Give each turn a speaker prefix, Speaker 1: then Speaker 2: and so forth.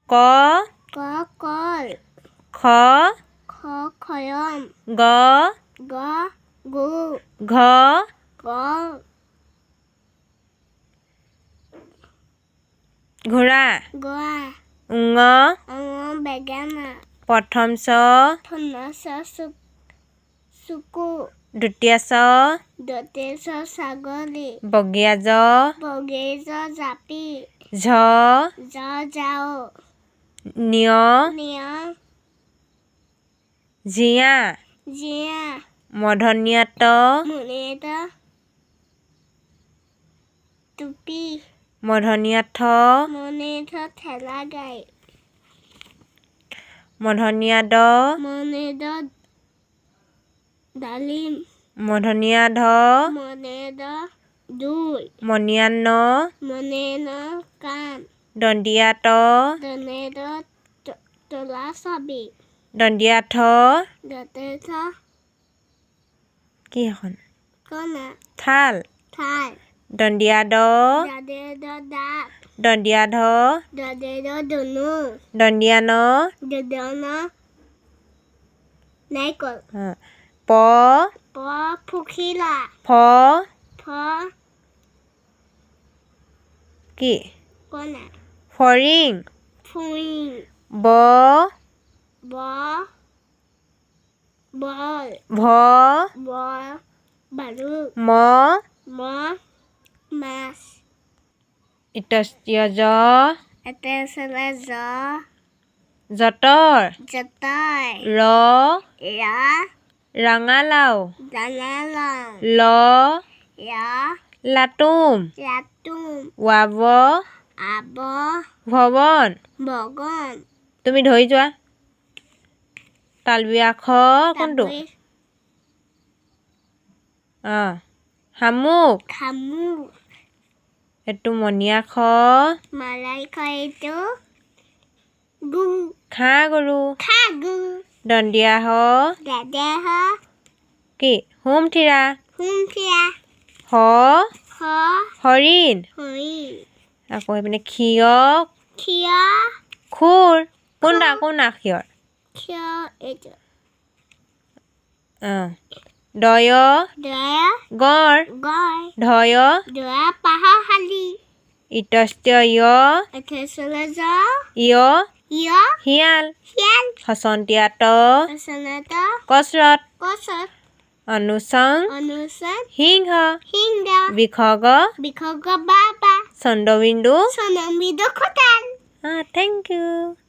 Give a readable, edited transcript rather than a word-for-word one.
Speaker 1: ক
Speaker 2: ক কল
Speaker 1: খ
Speaker 2: খ খয়ম
Speaker 1: গ
Speaker 2: গ গু
Speaker 1: ঘ
Speaker 2: গ
Speaker 1: ঘোঁৰা
Speaker 2: গোৱা
Speaker 1: ঙ
Speaker 2: অ বেঙেনা
Speaker 1: প্ৰথম চ
Speaker 2: থন চ চকু
Speaker 1: দ্বিতীয় চ
Speaker 2: দতে চ ছাগলী
Speaker 1: বগীয়া জ
Speaker 2: বগী জ জাপি
Speaker 1: ঝ
Speaker 2: জ যাও
Speaker 1: নিয়
Speaker 2: নিয়
Speaker 1: জিঞা
Speaker 2: জিয়া
Speaker 1: মূৰ্ধণ্য ট
Speaker 2: মুনিত টুপি
Speaker 1: মূৰ্ধণ্য ঠ
Speaker 2: মনিত ঠেলা গাড়ী
Speaker 1: মূৰ্ধণ্য ড
Speaker 2: মনিত ডালিম
Speaker 1: মূৰ্ধণ্য ধ
Speaker 2: মনিত দোল
Speaker 1: মণিয়া ন
Speaker 2: মনিন কাণ
Speaker 1: দন্তীয়া ত
Speaker 2: দনিত তোলা ছবি
Speaker 1: দন্তীয়া থ
Speaker 2: দতে থ
Speaker 1: কি এখন
Speaker 2: কণা
Speaker 1: থাল
Speaker 2: ঠাই
Speaker 1: দন্তীয়া দ
Speaker 2: দাদে দ দাঁত
Speaker 1: দন্তীয়া ধ
Speaker 2: দদে দ ধনু
Speaker 1: দন্তীয়া ন
Speaker 2: দদন নাৰিকল
Speaker 1: প
Speaker 2: প পখিলা
Speaker 1: ফ
Speaker 2: ফ
Speaker 1: কি
Speaker 2: কণা
Speaker 1: ফৰিং
Speaker 2: ফুইং
Speaker 1: ব
Speaker 2: ব বল
Speaker 1: ভ
Speaker 2: ব বালু
Speaker 1: ম
Speaker 2: ম মাছ
Speaker 1: ইতস্তীয় জ
Speaker 2: এতে চলে জ
Speaker 1: যঁতৰ
Speaker 2: যতই
Speaker 1: ৰ
Speaker 2: ৰ
Speaker 1: ৰঙালাও
Speaker 2: জানালাও
Speaker 1: ল
Speaker 2: ৰ
Speaker 1: লাটুম
Speaker 2: লাটুম
Speaker 1: ৱাব
Speaker 2: আব
Speaker 1: ভৱন
Speaker 2: বগন
Speaker 1: তুমি ধৰি যোৱা তালবিয়া খ কোনটো অঁ শামুক
Speaker 2: খামুক
Speaker 1: এইটো মণিয়া খ
Speaker 2: মালাই খ এইটো গু
Speaker 1: খা গৰু
Speaker 2: খাগু
Speaker 1: দন্দিয়া হ
Speaker 2: দাদা হ
Speaker 1: কি হুমথিৰা
Speaker 2: হুমথিৰা
Speaker 1: হ
Speaker 2: হ
Speaker 1: হৰিণ
Speaker 2: হৰিণ
Speaker 1: আকৌ এইপিনে ক্ষীয়
Speaker 2: থিয়
Speaker 1: খুৰ কোনটা কোন আখিয়ৰ
Speaker 2: থিয় এইটো
Speaker 1: অঁ দয়
Speaker 2: দয়া
Speaker 1: গড়
Speaker 2: গড়
Speaker 1: ধয়
Speaker 2: দয়া পাহাশালী
Speaker 1: ইতস্ত্য য়
Speaker 2: এথেচলে জ
Speaker 1: ইয়
Speaker 2: ইয়
Speaker 1: শিয়াল
Speaker 2: শিয়াল
Speaker 1: হচন্তীয়া ত
Speaker 2: অচনত
Speaker 1: কচৰৎ
Speaker 2: কচত
Speaker 1: অনুচং
Speaker 2: অনুচন
Speaker 1: সিংহ
Speaker 2: সিংহ
Speaker 1: বিখগ
Speaker 2: বিখগ বাবা
Speaker 1: চন্দ্ৰবিন্দু
Speaker 2: চনমিদ খোটাল
Speaker 1: thank U.